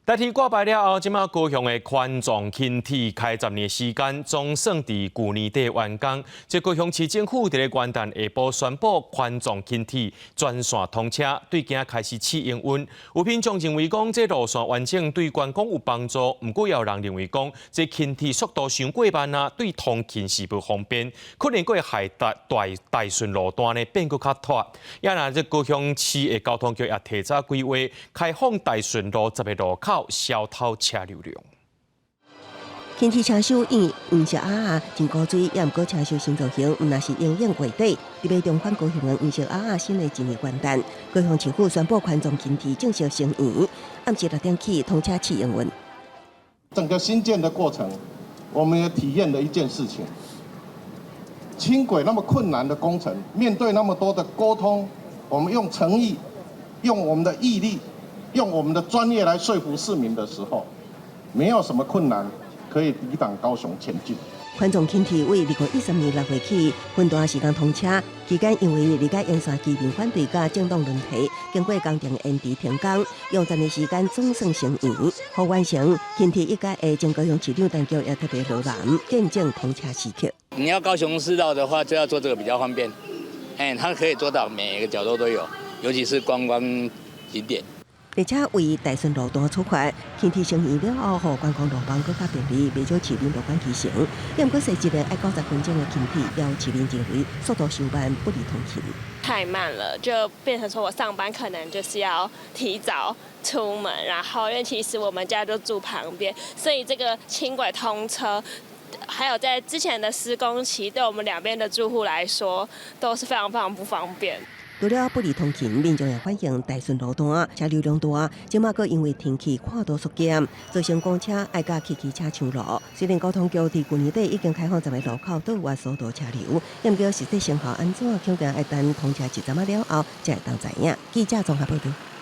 台鐵掛牌了後，這馬高雄的環狀輕鐵開10年時間，總算佇舊年底完工。這高雄市政府佇咧元旦下晡宣布環狀輕鐵全線通車，對今開始試營運。有民眾認為講，這路線完整對觀光有幫助，毋過也有人認為講，這輕鐵速度傷過慢啊，對通勤是無方便，可能閣會害大大大順路段呢變閣較拖。也若這高雄市的交通局也提早規劃開放大順路10個路口，消透車流量。輕鐵車首以黃色鴨仔真古錐，也毋過車首新造型，毋但是英勇過底。特別重返高雄的黃色鴨仔新的一年元旦，高雄市府宣布環狀輕鐵正式成圓，暗時6點起通車試營運。整個興建的過程，我們也體驗了一件事情：輕軌那麼困難的工程，面對那麼多的溝通，我們用誠意，用我們的毅力，用我們的專業來說服市民的時候，沒有什麼困難可以抵擋高雄前進。環狀輕鐵為2013年6月起分段時間通車，期間因為二甲沿線居民反對佮政黨輪替，經過工程延遲停工，用10年時間總算成圓，予完成輕鐵一家的前高雄市長陳菊也特別落南見證通車時刻。你要高雄市道的話，就要坐這個比較方便，哎，它可以做到每個角落都有，尤其是觀光景點。而且為大順路段出發，輕鐵成圓了後，予觀光路網閣較便利，袂少市民樂觀其成。毋過設計的愛90分鐘的輕鐵，也有市民認為速度傷慢，不利通勤。太慢了，就變成說我上班可能就是要提早出門，然後因為其實我們家就住旁邊，所以這個輕軌通車，還有在之前的施工期，對我們兩邊的住戶來說都是非常非常不方便。除了不利通勤，民眾也反映大順路段車流量大，這馬閣因為天氣闊度縮減，造成公車愛佮汽機車搶路。雖然交通局佇舊年底已經開放十個路口，倒越疏導車流，毋過實際成效按怎，恐驚愛等通車一陣仔了後，才會當知影。記者綜合報導。